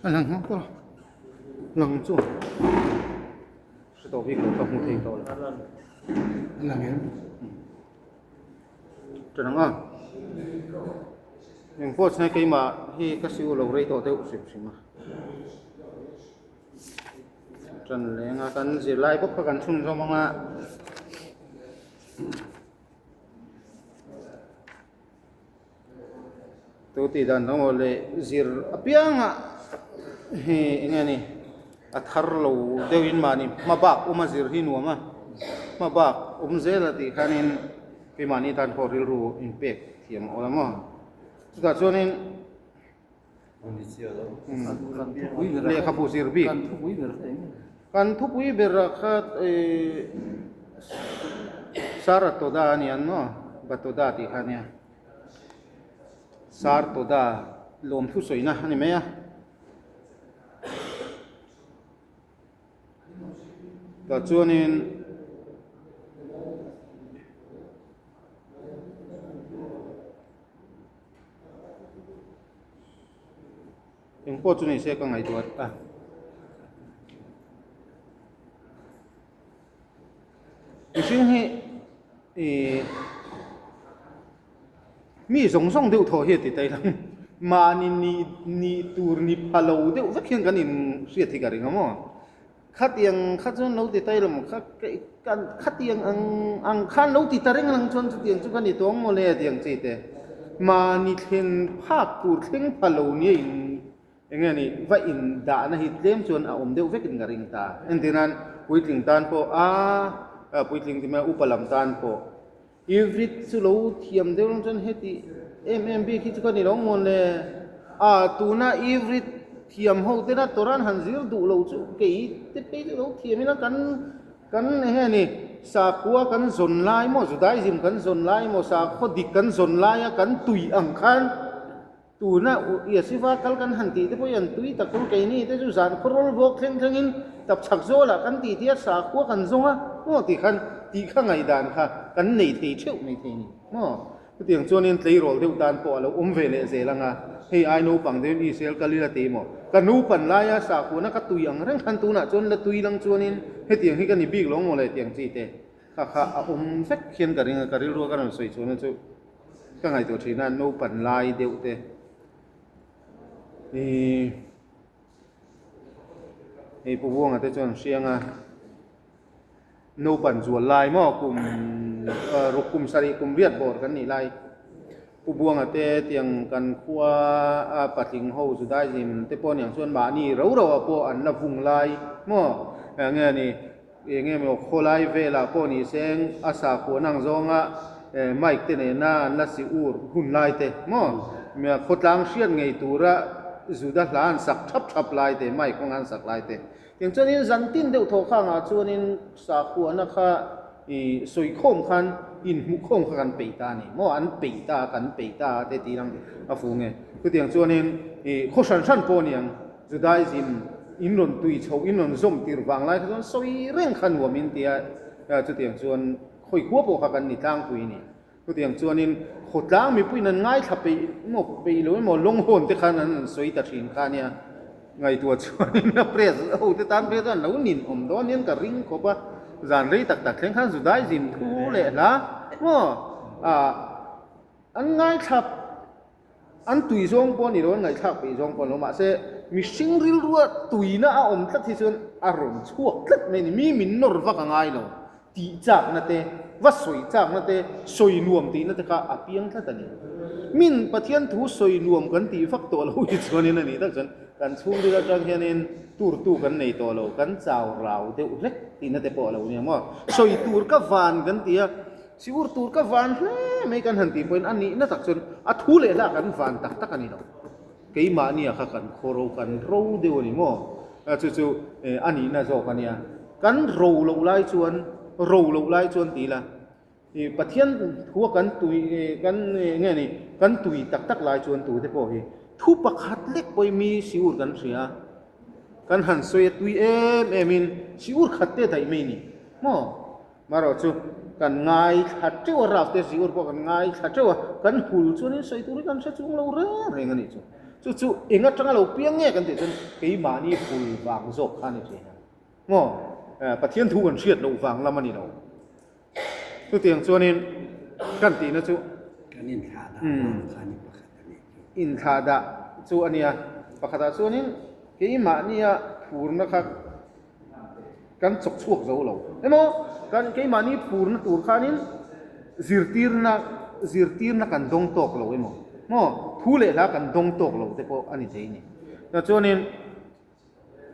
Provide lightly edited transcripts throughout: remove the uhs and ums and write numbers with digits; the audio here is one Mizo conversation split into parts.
A lang nghawk tawh lang chu hre tawh bik lo ka hmu thei tawh lo a lang em ṭan ang a engpawh chu hei keimah hi ka siu lo rei tawh deuh hrim hrim a ṭan leng a kan zirlai bawk kha kan chhunzawm ang a. Tu tih dan dang aw leh zir apianga hi eng nge ni a thar lo deuhin mahni hma bak awm a zir hi nuam a hma bak awm zel a tih khanin keimahni tan pawh rilru inpek thiam a awm a maw chutah chuanin lehkhabu zir bik kan thupui berah kha ihh Saratoda a ni ang maw Batoda tih kha a nia Sartoda lawmthu sawina a ni mai a. Tah chuanin Eng pawh chu ni se ka ngaihtuah a. Mihring hi ih mi zawng zawng deuh thaw hi a ti ta ila mahni nih nih tur ni pha lo deuh vek hian kan inhriat hi ka ring a maw. Khatiang kha chuan lo ti ta ila maw kha khatiang ang ang khan lo ti ta reng ang chuan chutiang chu ka ni tawng maw le tiang chi te mahni thlen phak tur thleng pha lo nia in eng nge ni va in dahna hi tlem chuan a awm deuh vek in ka ring ta entir nan puitling tan pawh a puitling ti mai upa lam tan pawh Ivrit chu lo thiam deuh ang chuan heti em em bik hi chu ka ni lo mawn le. A tuna Ivrit thiam ho tena Toran han zir duh lo chu kei te phei chu lo thiam ila kan kan enge ni sakhua kan zawn lai maw Judaism kan zawn lai maw sakhaw dik kan zawn laia kan tui ang khan Tuna Iasiva kal kan han tih te pawh hi an tui tak chu keini te chu zan khaw rawl bawk thleng thlengin tapchhak zawlah kan tih tia sakhua kan zawng a maw tih khan tih kha ngaihdan kha kan nei thei theuh mai thei ni maw. Chutiang chuanin tleirawl deuh tan pawh a lo awm ve leh zel ang a, hei ai naupang deuhin Israel kal ila ti maw? Ka nupan laia sakhuana ka tui ang reng khan tunah chuan la tui lang chuanin hetiang hi ka ni bik lo maw le tiang chi te kha kha a awm vek hian ka ring a, ka rilru a ka rawn sawi chhuahna chu. Ka ngaihtuah thin a, naupan lai deuh te ih hei Pu Buanga te chuan hriang a, naupan zual lai maw kum ruk kum sarih kum riat bawr kan nih lai Pu Buanga te tiang kan khua a patling ho Judaism te pawh aniang chuan mahni rau rau ah pawh an la vung lai maw eng nge ni. Eng nge maw khawlai velah pawh ni seng a sakhuan ang zawnga mic te nena an la si ur hun lai te maw khawtlang hriat ngei tura Juda hla an sak thap thap lai te mic hmanga an sak lai te tiang chuanin zan tin deuh thawh khangah chuanin sakhuana kha ih sawikhawm khan inhmuhkhawm kha kan peih ta a ni maw an peih ta kan peih ta te tih ang a fu nge chutiang chuanin ih khaw hran hran pawh a ni ang. Judaism in rawn tui chhoh, in rawn zawm tir vang lai kha chuan sawi reng kha nuam in tia, chutiang chuan khawi khua pawh kha kan ni tlangpui ni. Chutiang chuanin khawtlang mipuiin an ngaithla peih emaw peih lo emaw lawnghawn te khan an rawn sawi ta thin kha nia. Ngaihtuah chuanin a press ho te tan phei chuan lo ninawm dawn hian ka ring khawp a, zan rei tak tak thleng khan Judaism thu leh hla maw an ngaithla. An tui zawng pawh a ni lo, an ngaihthlak peih zawng pawh a ni lo, mahse mihring rilrua tuina a awm tlat hi chuan a rawn chhuak tlat mai a ni. Mi min nawr vak a ngai lo, tih chakna te, va sawi chakna te, sawi nuam tihna te kha a piang tlat a ni. Min Pathian thu sawi nuam kan tih vak tawh lo hi chuanin a nih tak chuan kan chhungril atang hianin turtu kan nei tawh lo, kan chau rau deuh hlek tihna te pawh a lo nia maw. Sawi tur ka van kan ti a. Siur tur ka van hle mai kan han tih pawhin a nihna tak chuan a thu leh hla kan van tak tak a ni lo. Keimahnia kha kan khaw ro kan ro deuh a ni maw? Chu chu a nihna zawk a nia. Kan ro loh lai chuan ro loh lai chuan ti ila Pathian thua kan tui kan nge ni kan tui tak tak lai chuan tute pawh hi thu pakhat lek pawhin mi siur kan hria a, kan han sawi a tui em em in siur khat te daih mai ni maw? Marawh chu kan ngaithla teuh a, Rafte ziur pawh kan ngaithla teuh a, kan hul chuanin sawi tur hi kan hre chung lo reng reng a nih chu. Chu chu eng atanga lo piang nge kan tih chuan keimahni hul vang zawk kha a ni thin a. Maw? Pathian thu kan hriat loh vang lam a ni lo. Chutiang chuanin kan tihna chu Kan inthlah dah vang kha ni pakhat a nih chu. Inthlah dah chu a nia. Pakhatah chuanin keimahnia phurna kha kan chawk chhuak zo lo. Emaw kan keimahni phurna tur khanin zirtirna zirtirna kan dawng tawk lo emaw maw thu leh hla kan dawng tawk lo te pawh a ni thei a ni. Chuanin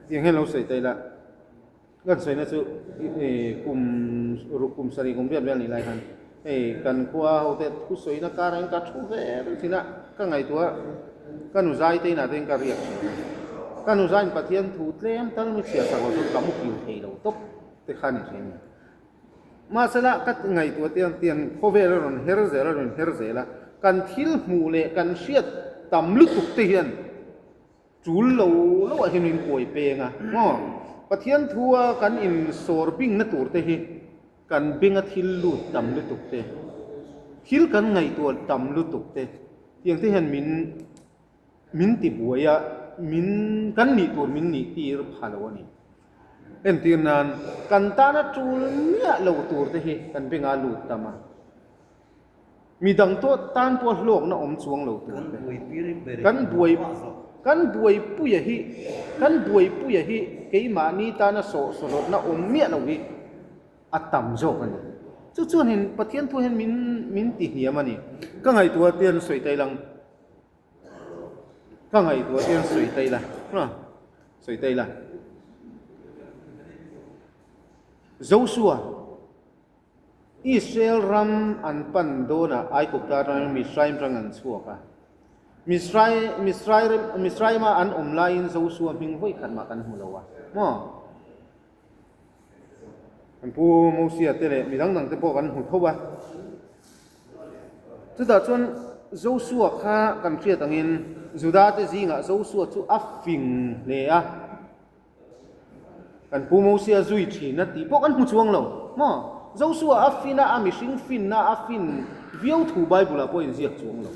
tiang hian lo sawi ta ila. Kan sawina chu kum ruk kum sarih kum riat vel nih lai khan hei kan khua ho te thu sawina karah hian ka thu ve reng thin a, ka ngaihtuah ka nu zai te inah te hian ka riak thin a, ka nu zaiin Pathian thu tlem tal mi chhiar sak lo chuan ka muhil thei lo tawp te kha a ni thin a ni. Mahsela ka ngaihtuah te hian tiang khawvel a rawn her zel a rawn her zel a, kan thil hmuh leh kan hriat tam lutuk te hian Tul lo lo ah hian min kuai peng a, maw? Pathian thu a kan insawr bingna tur te hi kan benga thil lut tam lutuk te, thil kan ngaihtuah tam lutuk te, tiang te hian min min ti buai a, min kan nih tur min nih tir pha lo a ni. Entir nan kan tana tul miah lo tur te hi kan benga lut tam a. Mi dang tawh tan pawh hlawkna awm chuang lo tur te. Kan buai kan buaipuia hi kan buaipuia hi keimahni tana sawh sawhlawtna awm miah lo hi a tam zawk a ni. Chu chuanin Pathian thu hian min min ti hniam a ni. Ka ngaihtuah te an sawi tai lang. Ka ngaihtuah te an sawi tai la. Sawi tai la. Joshua. Israel ram an pan dawnah Aigupta atangin Mizraim rang an chhuak a. Mizrai, Mizrai, Mizraima an awm laiin Josua hming vawi khat mah kan hmu lo a. Maw? Kan pu Mosia te leh midang dang te pawh kan hmu tho a. Chutah chuan Josua kha kan hriat angin Juda te zingah Josua chu a fing hle a. Kan pu Mosia zui thin a tih pawh kan hmu chuang lo maw? Josua a fin a, a mihring finna a fin viau thu Bible ah pawh inziak chuang lo.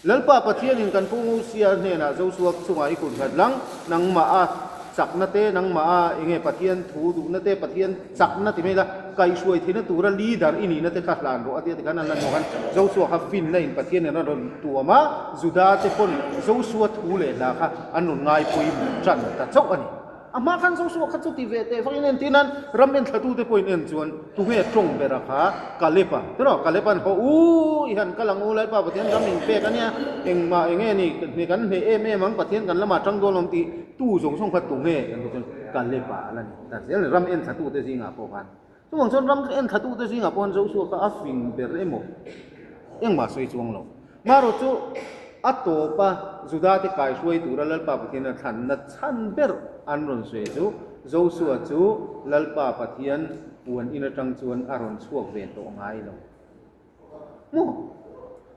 Lalpa Pathianin kan pu Mosia hnenah Josua chungah i kut nghat lang, nangmah a chakna te, nangmah a enge Pathian thu duhna te, Pathian chakna ti mai la, kaihhruai theihna tura leader i nihna te kha hlan rawh a ti a tikhan an la hnuah khan Josua kha finna in Pathianin a rawn tuam a, Juda te pawn Josua thu leh hla kha an rawn ngaipui tan ta chauh a ni. A hma khan Joshua kha chu ti ve teh vakin en tiin an ram en thlatute pawhin en chuan tunge tawng bera kha Kalep-a tiraw Kalep-a'n haw u i han kal ang u Lalpa Pathian ram in pek a nia engmah enge ni kan hneh em em ang Pathian kan lamah tang dawn lo tih tu zawng zawng kha tunge kan tih chuan Kalep-a a la ni ta zel a ni ram en thlatute zingah pawh khan chuvang chuan ram en thlatute zingah pawh khan Joshua kha a fing ber emaw engmah sawi chuang lo. Marawh chu a tawpa Judate kaihruai tura Lalpa Pathian a thlanna chhan ber an rawn sawi chu Josua chu Lalpa Pathian puan in atang chuan a rawn chhuak ve tawh ngai lo. Maw?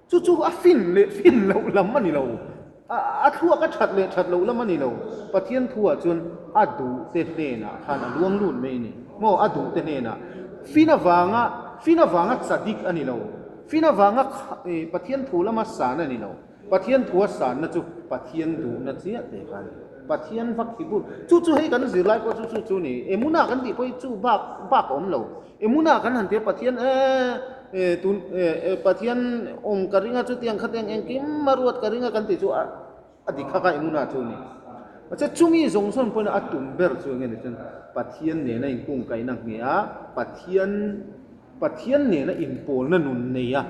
Chu chu a fin leh fin loh lam a ni lo. A thluak a that leh that loh lam a ni lo. Pathian thuah chuan a duhte hnenah khan a luang lut mai a ni. Maw? A duhte hnenah. Fin avanga fin avanga chadik a ni lo. Fin avanga Pathian thu lama san a ni lo. Pathian thua sanna chu Pathian duhna chiah teh kha a ni. Pathian vak hi bur. Chu chu hei kan zirlai pawh chu chu chu ni. Emuna kan tih pawh hi chu bak bak a awm lo. Emuna kan han ti a Pathian e tun Pathian awm ka ring a chutiang khatiang engkim a ruat ka ring a kan tih chu a A dik kha kha Emuna chu a ni. Mahse chumi zawng zawng pawhin a tum ber chu enge ni chuan Pathian nena inkungkaihna ngheh a, Pathian Pathian nena inpawlna nun nei a,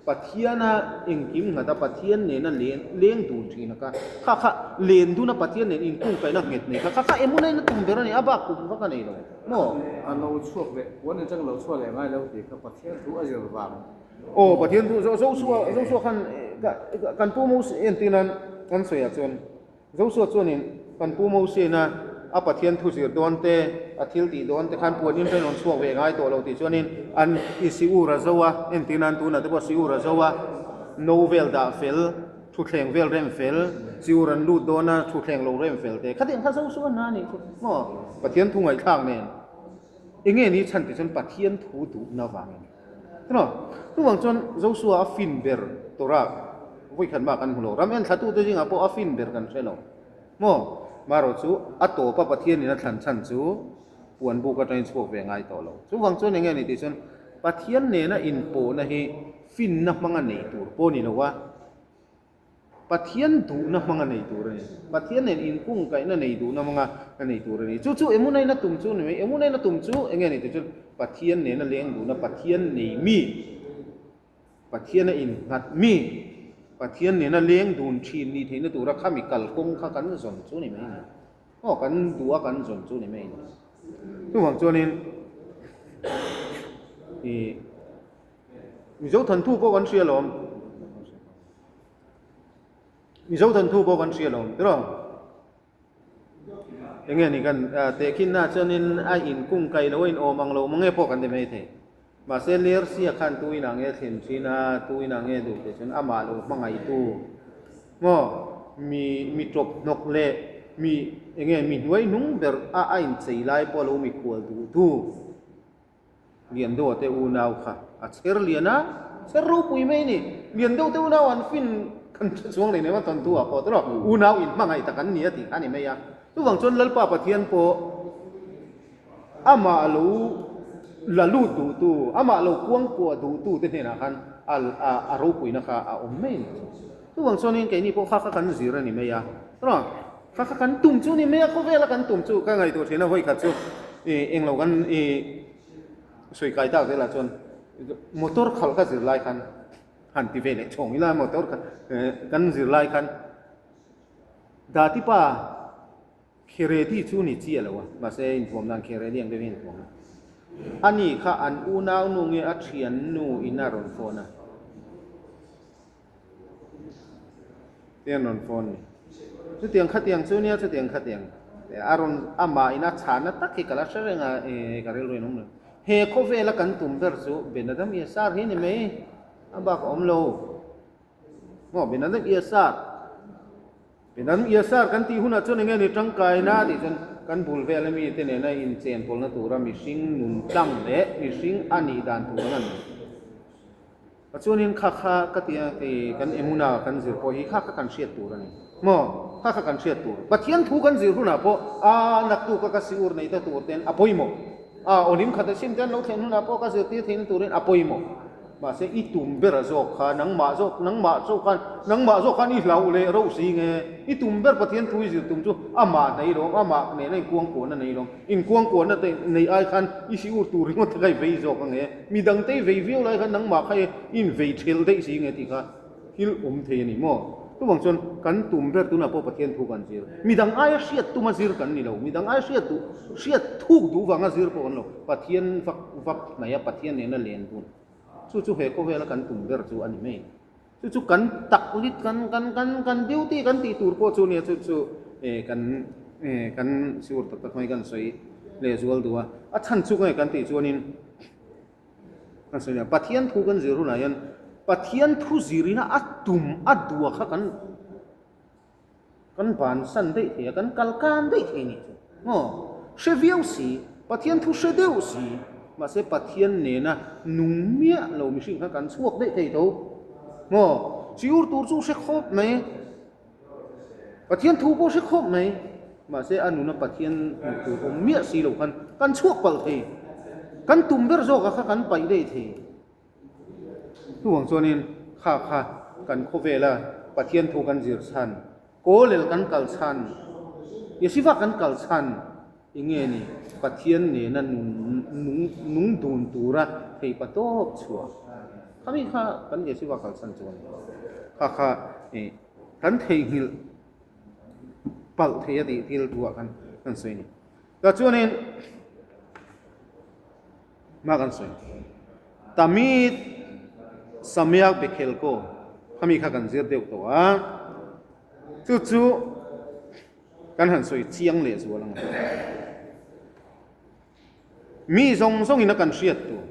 Pathiana engkim nghat a, Pathian nena len leng dun thin a kha kha kha len dun a Pathian nen inkungkaihna nghet nei kha kha kha Emuna in a tum ber a ni, a bak kum vak a nei lo maw? A lo chhuak leh, puan atang lo chhuak leh ngai lo tih kha Pathian thu a zir vang. Aw Pathian chu Joshua Joshua khan kan pu Moses entir nan kan sawi ah chuan Joshua chuanin kan pu Moses-na a Pathian thu zir dawn te a thil tih dawn te khan puan in ren rawn chhuak ve ngai tawh lo tih chuanin an i siur a zo a entir nan tunah te pawh siur a zo a no vel dah fel thuthleng vel rem fel siur an lut dawn a thuthleng lo rem fel te khatiang kha Joshua hna a nih chu maw Pathian thu ngaihthlak nen enge ni chhan tih chuan Pathian thu duhna vangin. Chuvang chuan Joshua a fin ber Torah. Vawikhat mah kan hmu lo. Ram en thlatute zingah pawh a fin ber kan hre lo. Maw? Marawh chu a tawpa Pathianin a thlan chhan chu puan buk atangin chhuak ve ngai tawh lo. Chuvang chuan enge ni tih chuan Pathian nena inpawhna hi finna hmanga nei tur pawh ni lo a, Pathian duhna hmanga nei tur a ni. Pathian nen inkungkaihna nei duhna hmanga nei tur a ni. Chu chu emunaina tum chu ni mai. Emunaina tum chu enge ni tih chuan Pathian nena leng duhna, Pathian nei mi, Pathiana innghat mi, Pathian nena leng dun thin ni theihna tura khami kalkawng kha kan zawn chu ni mai ni. Aw kan duh a kan zawn chu ni mai ni. Chuvang chuanin ih Mizo thanthu pawh kan hria alawm. Mizo thanthu pawh kan hria alawm tiraw? Enge ni kan tehkhinna chuanin a inkung kai lo a inawm ang lo mange pawh kan ti mai thei. Mahse Lersia khan tu inah nge thlen thin a, tu inah nge duh teh chuan amah lo hmangaihtu maw mi mi tawp hnawk leh mi enge mi hnuai hnung ber a a inchei lai pawh lo mikhual duh tu. Lian deuh te unau kha a chher lian a, chher ropui mai a ni. Lian deuh te unau an fin kan hre chuang leh nem a tawn tu ah pawh tawh unau in hmangaih tak an ni a tih kha a ni mai a. Chuvang chuan Lalpa Pathian pawh amah lo la lut duh tu, amah lo kuangkuah duh tu te hnenah khan a a ropuina kha a awm mai a ni. Chuvang chuanin keini pawh kha kha kan zir a ni mai a. Kha kha kan tum chu ni mai a, khawvela kan tum chu ka ngaihtuah thin a, vawi khat chu ih englo kan ih sawi kai tak zelah chuan motor khalh ka zir lai khan han ti ve leh chhawng ila motor kha kan zir lai khan Datipa kheredi chu ni chiah lo a, mahse inthuam dan kheredi ang deuh hi a inthuam a, ani kha an unau nu nge a thiannu in a rawn phone a. Tiang rawn phone ni. Chutiang khatiang chu nia chutiang khatiang a rawn amah in a chhahna tak hi ka la hre reng a eh ka rilru in awm lo. He khawvela kan tum ber chu Benadam Yasar hi ni mai a bak a awm lo. Maw Benadam Yasar. Benadam Yasar kan tih hunah chuan enge ni tangkaina tih chuan kan bul vel ami te nena inchenpawlna tura mihring nun tlang leh mihring a nih dan tur ang a ni. Chuanin kha kha ka ti a, kei kan Emuna kan zir pawh hi kha kha kan hriat tur a ni. Maw? Kha kha kan hriat tur. Pathian thu kan zir hunah pawh a naktuk a ka siur nei ta tur ten a pawimawh. A awlim khat a sim te an lo thlen hunah pawh ka zirtir theihna turin a pawimawh. Mahse i tum ber a zawk kha nangmah zawk nangmah zawk khan nangmah zawk khan i hlauh leh rauh si nge. I tum ber Pathian thu i zir tum chu amah nei lawm, amah nena inkuangkuahna nei lawm. Inkuangkuahna te nei ai khan i si ur tur ringawt te kha i vei zawk ang e. Midang te i vei viau lai khan nangmah kha i invei thelh daih si nge tih kha thil awm thei a ni maw? Chuvang chuan kan tum ber tunah pawh Pathian thu kan zir. Midang aia hriat tuma zir kan ni lo. Midang aia hriat duh, hriat thuk duh vanga zir pawh kan lo. Pathian vak vak hnaih a, Pathian nena len dun. Chu chu he khawvela kan tum ber chu a ni mai. Chu chu kan taklit kan kan kan kan duty kan tih tur pawh chu nia chu chu eh kan eh kan sure tak tak mai kan sawi leh zual duh a. A chhan chu nge kan tih chuanin kan sawi leh Pathian thu kan zir hunah hian Pathian thu zirina a tum a dua kha kan Kan bansan daih thei a, kan kal kan daih thei nih chu. Maw? Hre viau si, Pathian thu hre deuh si, mahse Pathian nena nung miah lo mihring kha kan chhuak daih thei tho. Maw? Chiur tur chu hre khawp mai, Pathian thu pawh hre khawp mai, mahse a nuna Pathian hmuh tur awm miah si lo khan kan chhuak palh thei. Kan tum ber zawkah kha kan paih daih thei. Chuvang chuanin kha kha kan khawvela Pathian thu kan zir chhan, Kawlel kan kal chhan, Yeshiva kan kal chhan i nge ni Pathian nena nung nung dun tura thei pa tawp chhuah. Khami kha kan Yeshiva kal chhan chu a ni. Kha kha kan theihnghilh palh thei a tih thil thu ah khan kan sawi a ni. Tah chuanin. Hma kan sawi. Tamid Sameak Bekhelko khami kha kan zir deuh tawh a, chu chu kan han sawi chiang leh zual ang. Mi zawng zawngin a kan hriat tur.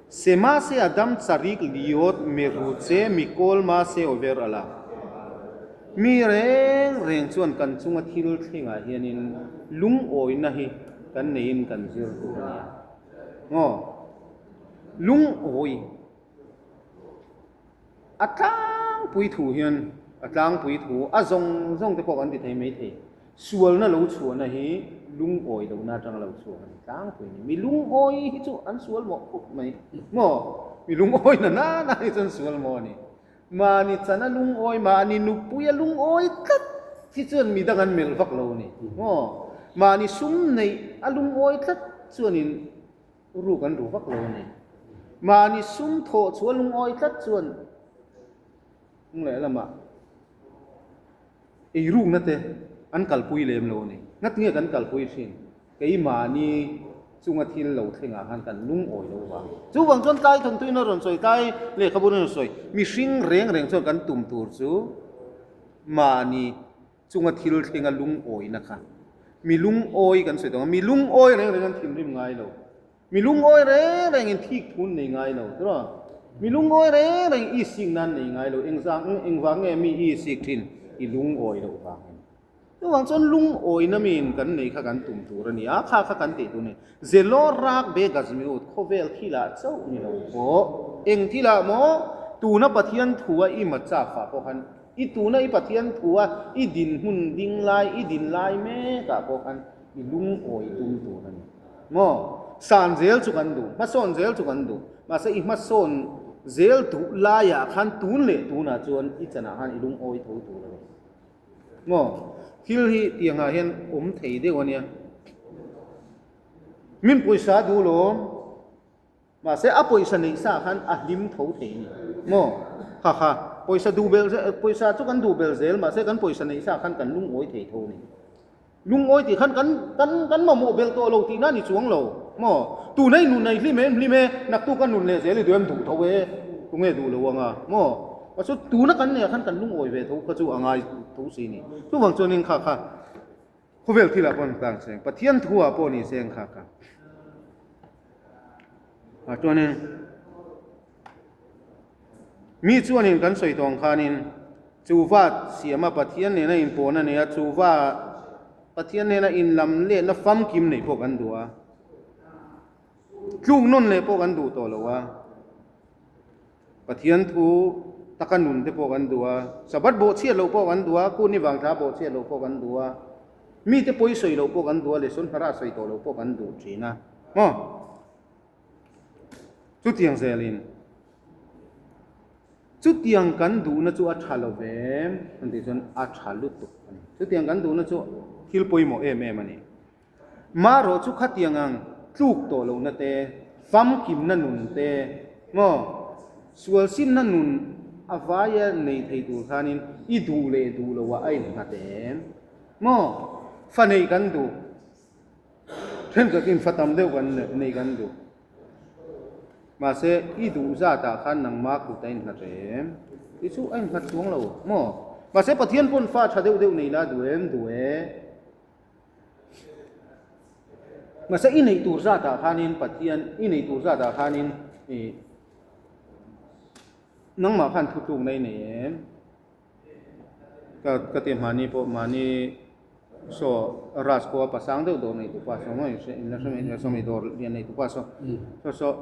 Sema se Adam charik liot meruche mikol ma se over ala. Mi reng reng chuan kan chunga thil thlengah hianin lungawina hi kan neiin kan zir tur a nia. Ngaw? Lungawi a tlang. tlangpui thu hian a tlangpui thu a zawng zawng te pawh kan ti thei mai thei. Sualna lo chhuahna hi lungawi lohna atanga lo chhuak a ni tlangpui a ni. Mi lungawi hi chu an sual mawh khawp mai maw? Mi lungawi na nana hi chu an sual mawh a ni. Mahni chana lungawi, mahni nupuia lungawi tlat hi chuan mi dang an melh vak lo a ni maw? Mahni sum neih a lungawi tlat chuanin ruk an ru vak lo a ni. Mahni sum thawh chu a lungawi tlat chuan hnung leh lamah ei rukna te an kalpui lem lo a ni. Ngatinge kan kalpui thin? Keimahni chunga thil lo thlengah khan kan lungawi lo vang. Chuvang chuan tlai thawnthuin a rawn sawi, tlai lehkhabu in a rawn sawi, mihring reng reng chuan kan tum tur chu mahni chunga thil thlenga lungawina kha mi lungawi kan sawi tawh ang, mi lungawi reng reng an thinrim ngai lo, mi lungawi reng reng in thik thun nei ngai lo tiraw, mi lungawi reng reng i sik nan nei ngai lo, engzang engvang nge mi i sik thin i lungawi loh vangin. Chuvang chuan lungawina miin kan nei kha kan tum tur a ni a, kha kha kan tih tur a ni. Zelo rak be gazmiut khawvel thilah chauh ni lo pawh eng thilah maw tuna Pathian thua i machak ah pawh khan I tuna i Pathian thua i dinhmun ding lai, i din lai mekah pawh khan i lungawi tum tur a ni. Maw? San zel chu kan duh, hmasawn zel chu kan duh. Mahse i hmasawn zel duh laiah khan tun leh tunah chuan i chanah khan i lungawi tho tur a ni. Maw? Thil hi tiangah hian awm thei deuh a nia. Min pawisa duh lawm. Mahse a pawisa neih sa khan a hlim tho thei a ni maw? Kha kha, pawisa duh bel zel, pawisa chu kan duh bel zel, mahse kan pawisa neih sa khan kan lungawi thei tho a ni. Lungawi tih khan kan kan kan mamawh bel tawh lo tihna a ni chuang lo maw? Tuna i nun a i hlim em hlim e, naktuk a nun leh zel i duh em duh tho e, tunge duh lo anga maw? Mahse tuna kan neih ah khan kan lungawi ve tho kha chu a ngai tho si a ni. Chuvang chuanin kha kha. Khawvel thilah pawh an tlang seng, Pathian thu ah pawh ni seng kha kha. Ah chuanin mi chuanin kan sawi tawng khanin chuva siama Pathian nena inpawhna nei a, chuva Pathian nena inlam lehna famkim neih pawh kan duh a, tluk nawn leh pawh kan duh tawh lo a. Pathian thu taka nun te pawh kan duh a, Sabbath bawhchhiat loh pawh kan duh a, Kuni vangthla bawhchhiat loh pawh kan duh a, mite pawi sawi loh pawh kan duh a leh Sunhara sawi tawh loh pawh kan duh thin a. Maw? Chutiang zelin, chutiang kan duhna chu a tha lo ve kan tih chuan a tha lutuk a ni. Chutiang kan duhna chu thil pawimawh em em a ni. Marawh chu khatiang ang tluk tawh lohna te, famkimna nun te, maw sualsimna nun a vaia nei thei tur khanin i duh leh duh loah a innghat em? Maw fa neih kan duh, thenkhatin fa tam deuh kan neih kan duh. Mahse, i duh zatah khan nangmah kut a innghat em? Ti chu a innghat chuang lo maw? Mahse, Pathian pawn fa tha deuh deuh nei la duh em? Duh e. Mahse i neih tur zatah khanin Pathian i neih tur zatah khanin ih nangmah khan thutlukna i nei em? Ka ka ti mahni pawh mahni saw ras pawh a pasang deuh dawr nei tupa saw maw in la hre mai saw mi dawr lian nei tupa saw saw saw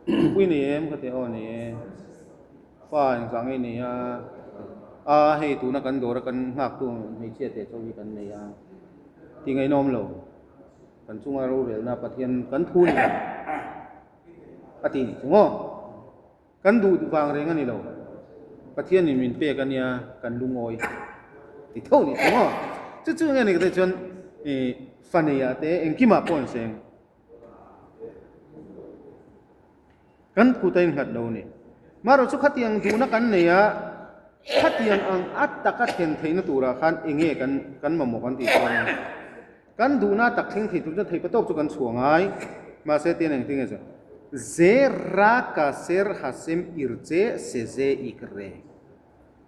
nupui nei em ka ti aw nei e. Fa engzah ngei nei a, a hei tuna kan dawr a kan nghak tu hmeichhia teh chauh hi kan nei a, tih ngaihnawm lo, kan chunga rorelna Pathian kan thu ni lo a tih nih chu maw, kan duh vang reng a ni lo, Pathian in min pek a nia kan lungawi ti tho nih chu maw, chu chu nge ni ka tih chuan ih fa nei ah te engkimah pawh an seng. Kan kut a innghat lo a ni. Marawh chu khatiang duhna kan nei a, khatiang ang a taka thlen theihna turah khan eng nge kan kan mamawh kan tih chuan kan duhna tak thleng thei tur chuan theih patawk chu kan chhuah ngai. Mahse tian engtin nge chuan Ze ra ka ser hasem irche se ze ik re.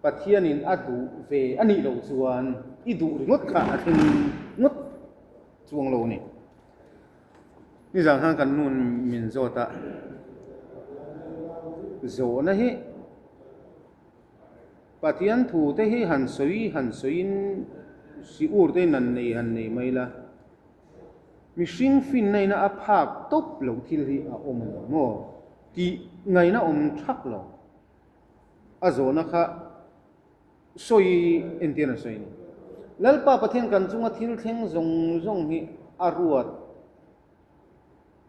Pathianin a duh ve a nih loh chuan i duh ringawt kha a thleng ngawt chuang lo a ni. Nizan khan kan nu min zawt a, zawhna hi Pathian thu te hi han sawi han sawiin si ur te in han nei han nei mai la, mihring finna ina a phak tawp loh thil hi a awm a ni maw tih ngaihna awm thak lo. A zawhna kha. Sawi entir a sawi a ni. Lalpa Pathian kan chunga thil thleng zawng zawng hi a ruat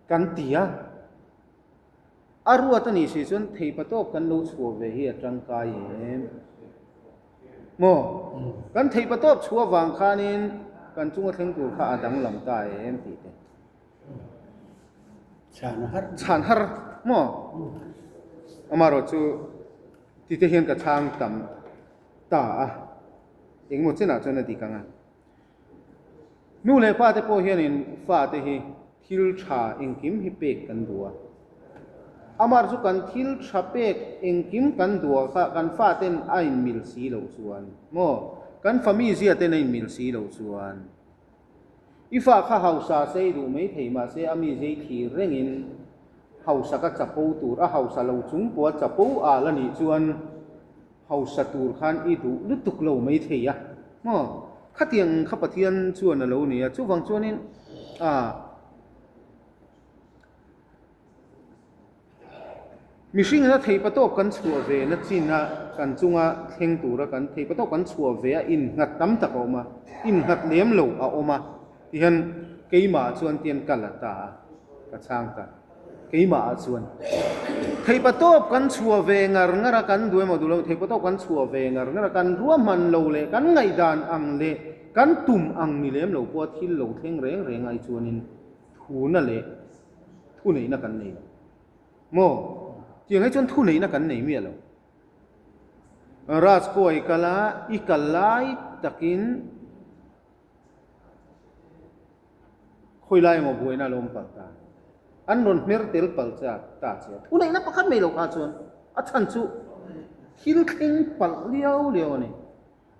kan ti a. A ruat a nih si chuan theihpatawp kan lo chhuah ve hi a tangkai em? Maw? Kan theihpatawp chhuah vang khanin kan chunga thleng tur kha a danglam ta em tih te. Chhan har. Chhan har maw? Amaherawhchu Ti te hian ka chhang tam ta a, engemaw chenah chuan a dik ang a. Nu leh pa te pawh hianin fate hi thil tha engkim hi pek kan duh a. Amar chu kan thil tha pek engkim kan duh a kha kan faten a inmil si loh chuan maw, kan famizia ten a inmil si loh chuan I fa kha hausa sei duh mai thei mahse a mi zei thlir rengin hausa ka chapo tur a hausa lo chung pawha chapo al a nih chuan hausa tur khan i duh lutuk lo mai thei a maw? Khatiang kha Pathian chuan a lo ni a, chuvang chuanin ah. Mihring ina theih patawp kan chhuah ve na chin a kan chunga thleng tura kan theih patawp kan chhuah ve a innghat tam tak a awm a, innghat lem lo a awm a tihian keimah chuan tian ka la ta a, ka chhang ta. Keimah ah chuan theih patawp kan chhuah ve ngar ngar a, kan duh emaw duh lo theih patawp kan chhuah ve ngar ngar a, kan ruahman lo leh kan ngaihdan ang leh kan tum ang ni lem lo pawha thil lo thleng reng reng ai chuanin thuna leh Thu neihna kan nei lo. Maw? Tiang hi chuan thu neihna kan nei miah lo. Rajkaw i kal a, i kal lai takin khawi lai emaw buaina a lo awm palh ta. An rawn hmer tel palh che a, ta che a. Thu neihna pakhat mai lo kha chuan a chhan chu thil thleng palh liau liau a ni.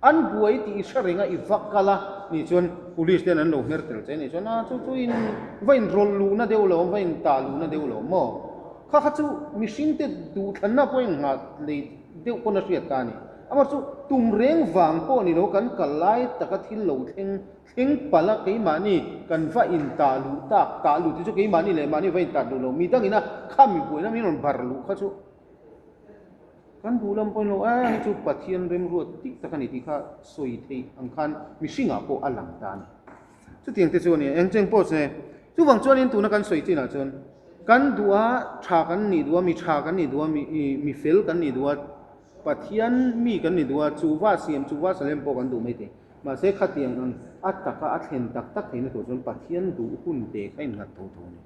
An buai tih i hre reng a, i va kal a nih chuan police ten an lo hmer tel che nih chuan a chu chu in va in rawlh luhna deuh lo, va in tah luhna deuh lo maw? Kha kha chu mihring te duhthlanna pawh in nghah lei deuh pawn a hriat ta a ni. Amah chu tum reng vang pawh ni lo kan kal lai taka thil lo thleng thleng palh a keimahni kan va in tah luh tak, tah luh tih chu keimahni leh mahni va in tah luh lo, mi dangin a khami buaina min rawn bar luh kha chu. Kan duh lam pawhin lo a hei chu Pathian remruat dik tak a ni tih kha sawi theih ang khan mihringah pawh a lang ta a ni. Chutiang te chu a ni a, eng cheng pawh se chuvang chuanin tuna kan sawi chinah chuan kan duh a tha kan nih duh a, mi tha kan nih duh a, mi fel kan nih duh a, Pathian mi kan nih duh a, chuva siam chuva salem pawh kan duh mai thei. Mahse khatiang ang a taka a thlen tak tak theihna tur chuan Pathian duh hun te kha innghat tho tho a ni.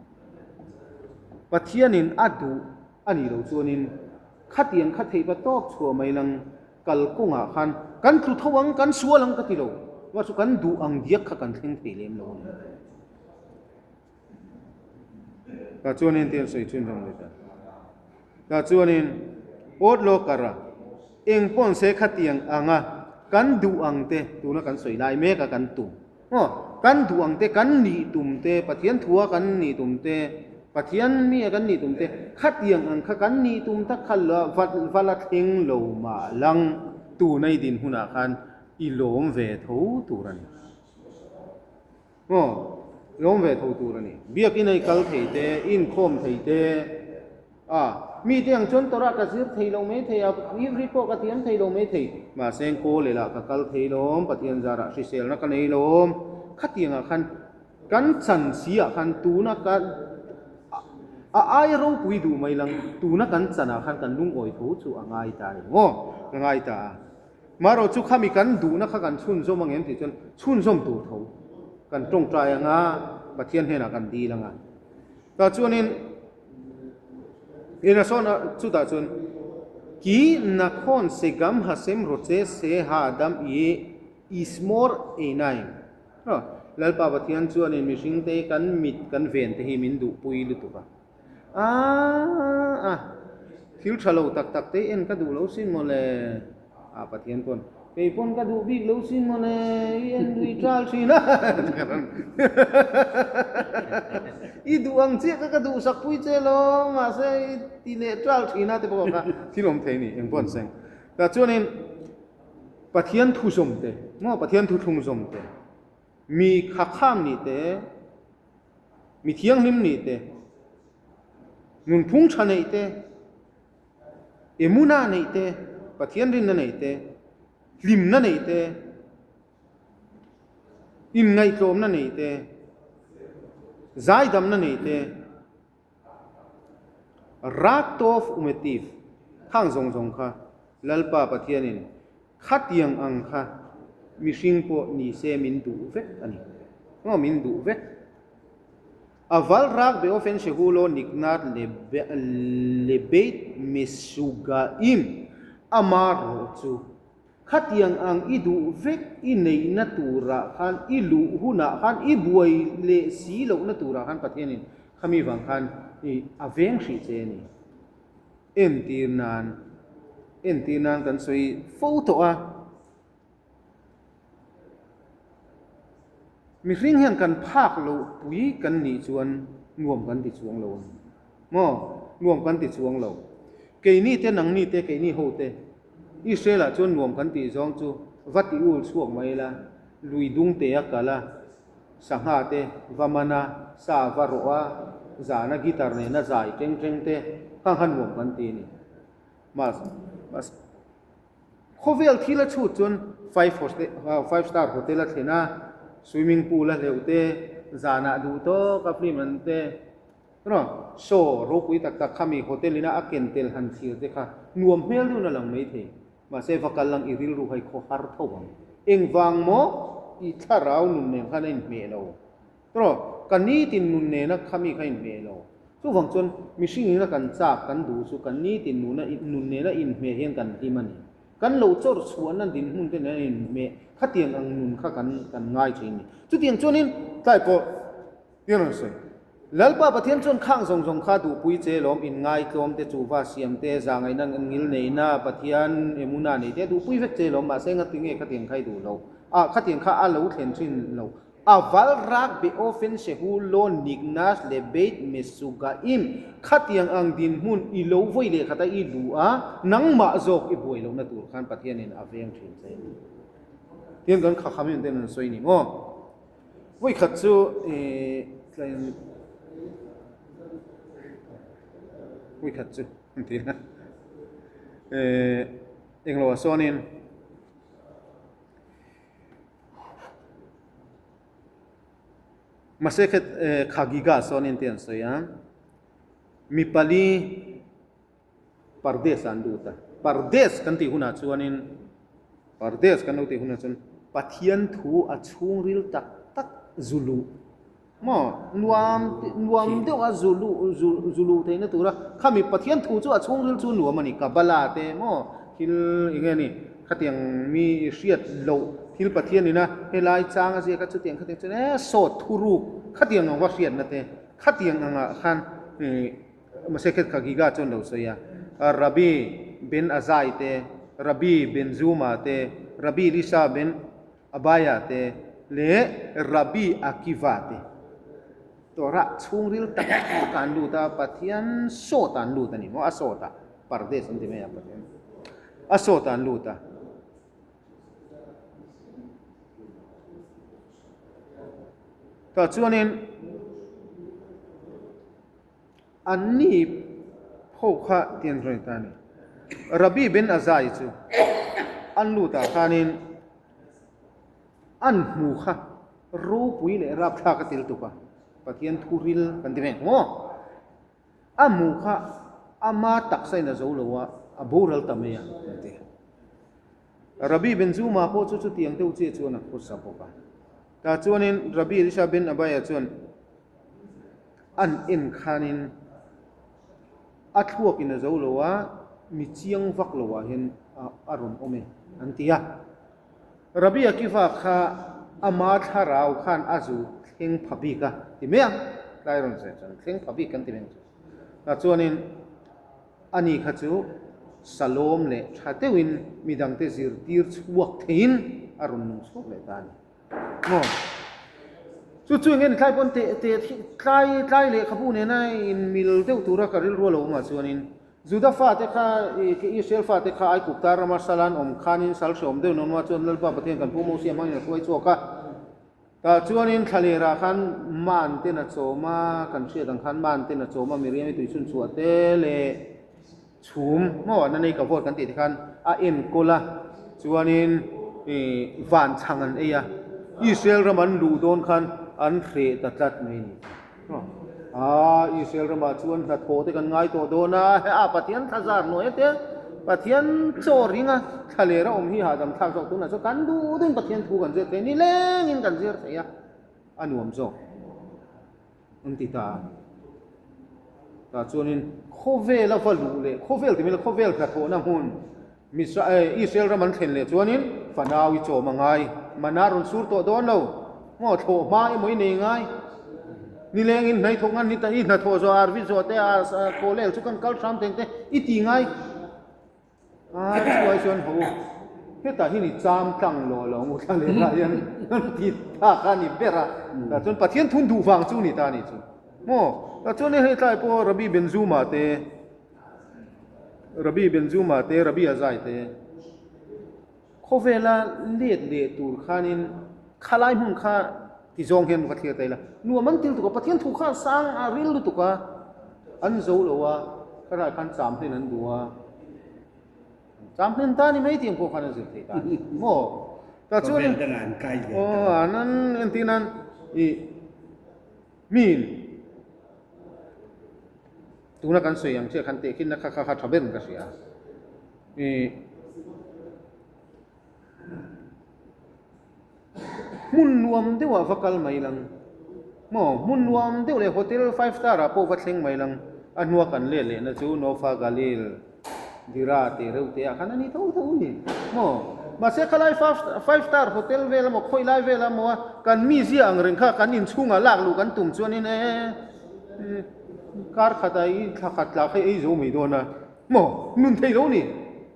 Pathianin a duh A nih loh chuanin khatiang kha theih va tawp chhuah mai lang kal kawngah khan kan tlu tho ang, kan sual ang ka ti lo. Mahse chu kan duh ang diak kha kan thleng thei lem lo a ni. Tah chuanin tiang sawi chhun zawng leh ta. Tah chuanin awt lo kar a, eng pawn se khatiang anga kan duh ang te tuna kan sawi lai mek a kan tum. Aw, kan duh ang te, kan nih tum te, Pathian thua kan nih tum te, Pathian mi a kan nih tum te, khatiang ang kha kan nih tum tak kha la va va la thleng lo mah lang tuna i din hunah khan i lawm ve tho tur a ni. Aw, lawm ve tho tur a ni. Biakina i kal thei te, i inkhawm thei te, A, mite ang chuan Torah ka zir thei lo mai thei a, Hebrew pawh ka thiam thei lo mai thei. Mahse Kawl elah ka kal thei lawm, Pathian zarah hriselna ka nei lawm. Khatiangah khan kan chan si ah khan tuna ka a ai ropui duh mai lang, tuna kan chan ah khan kan lungawi tho chu a ngai ta reng aw, ka ngai ta a. Marawh chu khami kan duhna kha kan chhunzawm ang em tih chuan chhunzawm tur tho kan tawngtai anga Pathian hnenah kan dil anga. Tah chuanin Ina sawn a chutah chuan Ki Nakhon se gam Hashem roche se ha Adam i Ismor Einaim. Lalpa Pathian chuanin mihringte kan mit kan ven te hi min duhpui lutuk a. Aaa thil tha lo tak tak te en ka duh lo sin mawle. Ah Pathian pawn kei pawn ka duh bik lo sin mawle i en lui ṭal ṭhin a i duh ang chiah kha ka duh sak pui che lo mahse i ti leh ṭal ṭhin a te pawh kha thil awm thei a ni eng pawh an seng tah chuanin Pathian thu zawm te maw Pathian thu thlung zawm te mi kha kham nih te mi thianghlim nih te nunphung ṭha neih te Emuna neih te, Pathian rinna neih te, Hlimna nei te, inngaihtlawmna nei te, zaidamna nei te, Raktov umetiv, khang zawng zawng kha Lalpa Pathianin khatiang ang kha mihring pawh ni se min duh vek a ni. Maw min duh vek. Aval rak beofen shehu lo niknat lebeit mesugaim ama rawh chu khatiang ang i duh vek i neihna turah khan i luh hunah khan i buai leh si lohna turah khan Pathianin khami vang khan i a veng hrih che a ni. Entir nan entir nan kan sawi fo tawh a. Mihring hian kan phak loh pui kan nih chuan nuam kan ti chuang lo a ni. Maw? Nuam kan ti chuang lo. Keini te, nangni te, keini ho te, Israel ah chuan nuam kan tih zawng chu va ti ul chhuak mai ila, lui dung te a kal a, sangha te va man a, sa va rawh a, zana guitar nena zai teng teng te khang kha nuam kan ti a ni. Mas, mas. Khawvel thil a chhut chuan five five star hotel a thlen a, swimming pool a hleuh te, zanah duh tawk a film an te, raw show ropui tak tak khami hotel ina a ken tel han thlir te kha nuam hmel deuhin a lang mai thei. Mahse va kal lang i rilru hai khaw har tho ang. Engvang maw i thlarau nun nen khan a inhmeh lo. Tawh, ka nitin nun nena khami kha inhmeh lo. Chuvang chuan mihring ina kan chak kan duh chu kan nitin nuna nun nena inhmeh hian kan hlim a ni. Kan lo chawrh chhuahna dinhmun te nena inhmeh khatiang ang nun kha kan kan ngai thin a ni. Chutiang chuanin tlai pawh i rawn sawi. Lalpa Pathian chuan khang zawng zawng kha duhpui che lawm inngaitlawm te chuva siam te zahngaihna ngil neihna Pathian emuna nei te duhpui vek che lawm mahse ngatinge khatiang kha i duh lo a khatiang kha a lo thlen thin lo. Aval rak beofen shehu lo niknas le beit mesugaim khatiang ang dinhmun i lo vawi leh khat a i duh a, nangmah zawk i buai lohna tur khan Pathianin a veng thin che a ni. Tiang kan kha kham em ten an sawi ni maw? Vawi khat chu ih tlai vawi khat chu an ti a, eh englo ah sawnin Mahse khat Khagiga sawn in te an sawi a, mi pali Pardes ah an lut a, Pardes kan tih hunah chuanin Pardes kan lo tih hunah chuan Pathian thu a chhungril tak tak zu luh maw nuam nuam deuh a zu luh zu zu luh theihna tura khami Pathian thu chu a chhungril chu nuam a ni Kabbalah te maw thil eng nge ni khatiang mi hriat loh thil Pathian ina helai chang a ziak a chutiang khatiang chuan e sawt thuruk khatiang ang va hriatna te khatiang angah khan ih Maseket Khagiga chuan lo sawi a Rabbi Ben Azai te Rabbi Ben Zuma te Rabbi Elisha Ben Abaya te leh Rabbi Akiva te Torah chhungril tak tak ah an lut a, Pathian sawt ah an lut a ni maw? A sawt ah, Pardes an ti mai a Pathian a sawt ah an lut a. Tah chuanin Anni pho kha ti an rawn ta a ni. Rabbi Ben Azai chu an lut ah khanin an hmu kha ropui leh rapthlak a tel tuk a, Pathian thu ril kan ti ve maw? A hmu kha ama taksa in a zo lo a, a boral ta mai a an ti. Rabbi Ben Zuma pawh chu chutiang deuh chiah chuan a khawsa bawk a. Tah chuanin Rabbi Elisha Ben Abaya chuan An en khanin a thluakin a zo lo a, mi chiang vak lo ah hian a rawn awm e an ti a. Rabbi Akiva kha ama thlarau khan a zu thleng pha bik a ti mai a, tlai rawn sawi chuan thleng pha bik kan ti mai ang chu. Tah chuanin ani kha chu salawm leh tha deuhin midangte zirtir chhuak theiin a rawn nung chhuak leh ta a ni. Maw? Chu chu enge ni tlai pawn teh teh tlai tlai lehkhabu nena inmil deuh tura ka rilru a lo awm ah chuanin Juda fate kha Israel fate kha Aigupta rama salan awm khanin sal hreawm deuh nawm ah chuan Lalpa Pathian kan Pu Mosia hmangin a hruai chhuak a. Tah chuanin thlalerah khan man ten a chawm a, kan hriat ang khan man ten a chawm a, Miriam-i tuichhun chhuah te leh chhum maw na nei ka vote kan tih te khan a enkawl a. Chuanin ih van chhang an ei a, Israel ram an luh dawn khan an hreh ta tlat mai a ni. Aa Israel ramah chuan hnathawh te kan ngai tawh dawn a, a Pathian thla zar hnuai te Pathian chaw ring a thla ler a awm hi hahdam thlak zawk tunah chuan kan duh duhin Pathian thu kan zir thei nilengin kan zir thei a, a nuam zawk an ti ta a. Tah chuanin khawvel a va luh leh khawvel ti mai la khawvel hnathawhna hmun Israel ram an thlen leh chuanin fanau i chawm a ngai, mana rawn sur tawh dawn lo, maw thlawh hma emaw i nei ngai, nilengin hnai thawk ngan ni ta i hnathawh zawh arvi zawh te a kawlel chu kan kal hram teng te i ti ngai, a chuai chuan ho hetah hian i cham tlang lo lo ngu thla leh lah hian an ti ta kha a ni ber a, tah chuan Pathian thun duh vang chu ni ta a nih chu, maw tah chuan hei tlai pawh Rabbi Benzuma te. Rabbi Benzuma te, Rabbi Azai te khawvela let leh tur khanin khalai hmun kha ti zawng hian va thlir ta ila, nuam an til tuk a, Pathian thu kha sang a ril lutuk a, an zo lo a, khalai khan cham hlen an duh a, cham hlen ta ni mai tih ang pawh khan an zir thei ta a ni maw? Tah chuan Khawvel dangah an kai ve ta. Aw, an entir nan ih miin Tuna kan sawi ang chiah khan tehkhinna kha kha kha tha ber in ka hria. Ih hmun nuam deuhah va kal mai lang maw hmun nuam deuh leh hotel five star ah pawh va thleng mai lang a hnua kan let lehna chu Nofa Galil Dira tih reuh te ah khan a ni tho tho ni maw mahse khalai five star hotel vel emaw khawi lai vel emaw a kan mizia ang reng kha kan inchhungah lak luh kan tum chuanin e Kar khat ah i thla khat tla kha i ei zo mai dawn a, maw nun thei lo ni.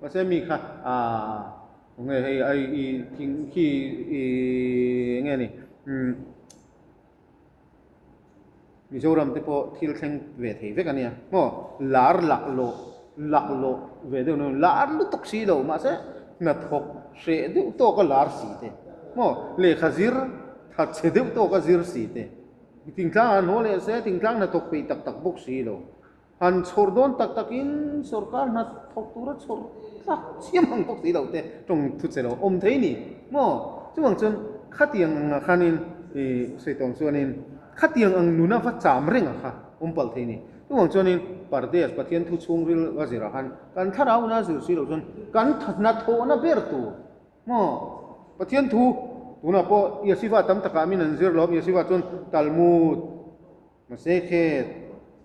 Mahse mi kha aah nge hei ai i thing khi i nge ni umm Mizoram te pawh thil thleng ve thei vek a nia maw lar lak lawh lak lawh ve deuh na lar lutuk si lo mahse hnathawk hreh deuh tawk a lar si te maw lehkha zir thatchhe deuh tawk a zir si te. Thingtlang ah hnaw leh se thingtlang hnathawk peih tak tak bawk si lo. Han chhawr dawn tak takin sorkar hnathawk tura chhawr tlak chiam ang bawk si lo te tawng thu che lo awm thei ni maw? Chuvang chuan khatiang angah khanin ih sawi tawng chuanin khatiang ang nuna va cham reng ang kha awm palh thei ni. Chuvang chuanin Pardes Pathian thu chhungril va zirah khan kan thlarau ina zir si lo chuan kan hnathawhna ber tur Maw? Pathian thu tunah pawh Yeshiva tam takah min an zir lawm. Yeshiva chuan Talmud, Masechet,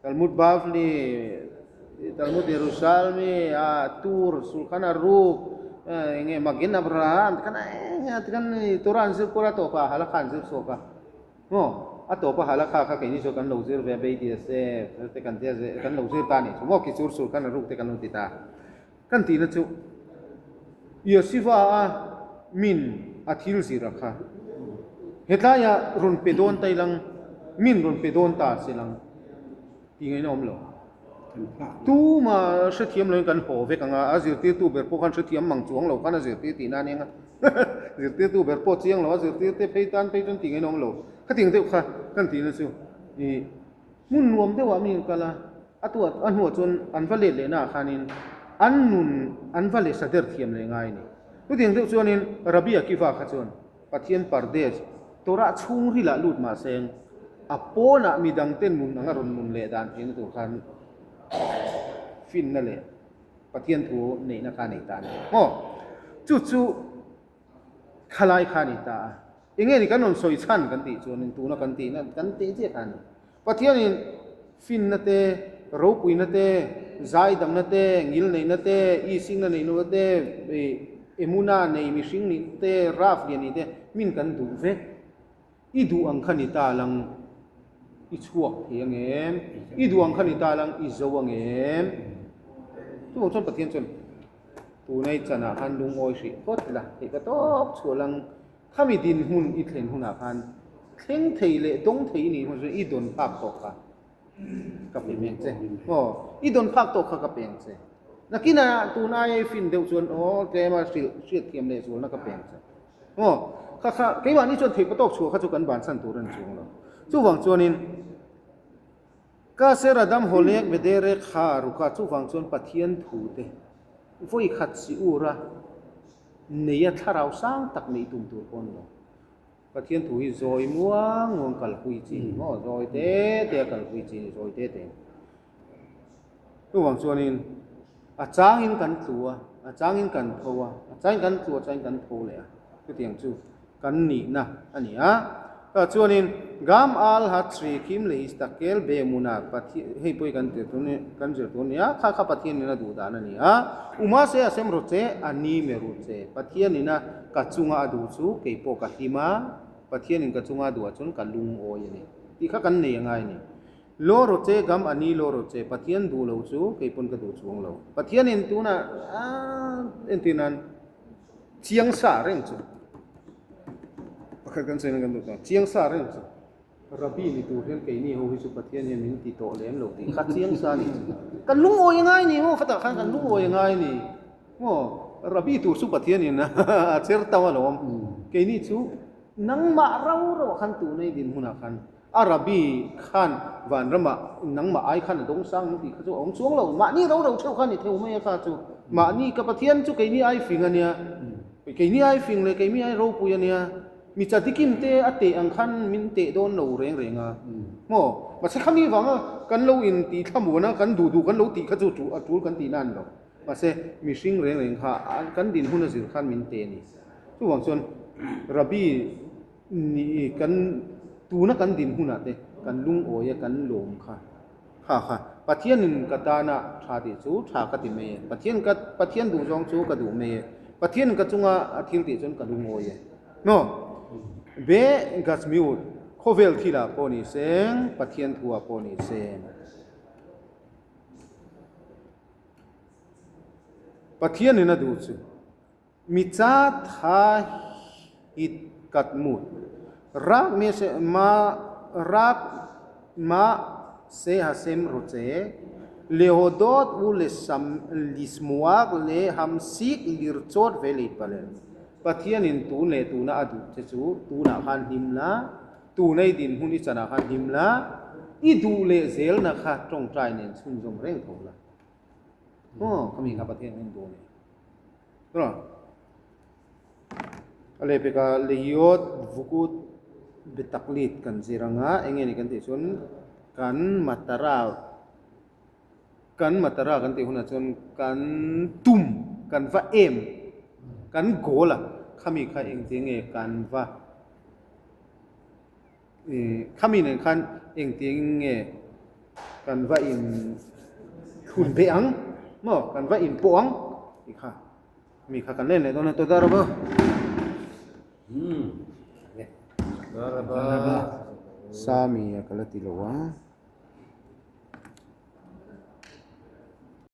Talmud Bavli, Talmud Yerushalmi, ah Tur, Shulchan Aruch, eng nge Magen Abraham tikhan eng eng tikhan Torah an zir kual a tawpah Halakha an zir chhuak a. Maw? A tawpa Halakha kha keini chu kan lo zir ve a Beit Yosef te kan tia kan lo zir ta a nih chu maw? Kichur Shulchan Aruch te kan lo ti ta. Kan tihna chu Yoshiva a min a thil zir a kha. Hetlaiah rawn pe dawn ta ilang, min rawn pe dawn ta se lang tih ngaihna awm lo. Tuma hrethiam loin kan haw vek ang a, a zirtirtu ber pawh khan hrethiam mang chuang lo khan a zirtir tihna a nia. Zirtirtu ber pawh chiang lo a zirtir te phei tan phei chuan tih ngaihna awm lo. Khatiang deuh kha kan tihna chu ih hmun nuam deuhah mi an kal a. A tu a hnuah chuan an va let lehna ah khanin an nun an va leh sa der thiam leh ngai a ni. Chutiang deuh chuanin Rabbi Akiva kha chuan Pathian Pardes, Torah chhungrilah lut mahse a pawnah midangte nun anga rawn nun leh dan theihna tur khan finna leh Pathian thu neihna kha a nei ta a ni. Maw? Chu chu Khalai kha a ni ta a. Enge ni kan rawn sawi chhan kan tih chuanin tuna kan tihna kan teh chiah kha a ni. Pathianin finna te, ropuina te, zaidamna te, ngilneihna te, isingna neih lohna te, emuna nei mihring nih te, raf lian nih te min kan duh vek. I duh ang kha ni ta lang i chhuak thei ang em? I duh ang kha ni ta lang i zo ang em? Chuvang chuan Pathian chuan tunai chanah khan lungawi hrih phawt la, theih ka tawk chhuah lang khami dinhmun i thlen hunah khan thleng thei leh dawng thei i nih hun chuan i dawn phak tawk kha ka pe mek che. Aw, i dawn phak tawk kha ka pe ang che. Nakinah tun aia i fin deuh chuan aw tlema hrilh hriatthiam leh zualna ka pe ang che. Aw, kha kha keimahni chuan theih patawk chhuah kha chu kan bansan tur a ni chuang lo. Chuvang chuanin ka Seradam Hawlek Bedere kha ruka chuvang chuan Pathian thute vawi khat si ura. Neia thlarau sang tak neih tum tur pawh a ni lo. Pathian thu hi zawi muang muang kalpui chi ni maw? Zawi te te a kalpui chi ni, zawi te te. Chuvang chuanin a changin kan tlu a, a changin kan tho a, a changin kan tlu a, a changin kan tho leh a. Chutiang chu kan nihna a ni a. Tah chuanin Gam al ha chri khim leh histakel be muna Pathian hei pawh hi kan tir tur ni kan zir tur a ni a, kha kha Pathian in a duh dan a ni a. Uma se a sem rawh che, a ni me ru che. Pathian in a ka chunga a duh chu kei pawh ka hlim a, Pathian in ka chunga a duh ah chuan ka lungawi a ni tih kha kan nei a ngai a ni. Law rawh che gam a ni law rawh che, Pathian duh lo chu kei pawn ka duh chuang lo. Pathian in tunah entir nan chiang sa reng chu pakhat kan sawi nan kan duh ta chiang sa reng chu Rabbi ni tur hian keini ho hi chu Pathian hian min ti tawh lem lo tih kha chiang sa ni chu kan lungawi ngai ni maw khatah khan kan lungawi ngai ni maw Rabbi tur chu Pathian in a cher tau alawm keini chu nangmah rau rauh khan tunei dinhmunah khan A Rabbi khan vanramah nangmah ai khan a dawng sang ang tih kha chu a awm chuang lo. Mahni ro ro theuh kha a ni theuh mai a kha chu. Mahni ka Pathian chu keini ai fing a nia, keini ai fing leh keimi ai ropui a nia. Mi chadikim te a teh ang khan min teh dawn lo reng reng a. Maw? Mahse khami vanga kan lo in tih thlamuan a, kan duh duh kan lo tih kha chu a tul kan tih na a ni lo. Mahse mihring reng reng kha kan dinhmun a zir khan min teh a ni. Chuvang chuan Rabbi Ni kan tuna kan din hunah te kan lungawi a kan lawm kha kha kha Pathianin ka tana tha tih chu tha ka ti mai e, Pathian ka Pathian duh zawng chu ka duh mai e, Pathianin ka chunga a thil tih chuan ka lungawi e. No. Be Gashmiut khawvel thilah pawh ni seng Pathian thuah pawh ni seng. Pathianin a duh chu. Mica tha hit kat mut. Rak me se ma rak ma se hasem roche lehodot u le sam lismuak le hamsik lirchawt ve leit palel. Pathian in tun leh tuna a duh che chu tunah khan hlim la, tunei dinhmun i chanah khan hlim la, i duh leh zelna kha tawngtai nen chhunzawm reng tho la. Aw, khami kha Pathian in duh a ni. A leh pekah Lehiot Vukut Betaklit kan zir anga eng nge ni kan tih chuan kan matara kan matara kan tih hunah chuan kan tum kan va em kan goal a khami kha engtin nge kan va Khami nen khan engtin nge kan va in thun beh ang maw kan va in pawh ang tih kha mi kha kan len leh dawn a toda raba sami a ka la ti lo a.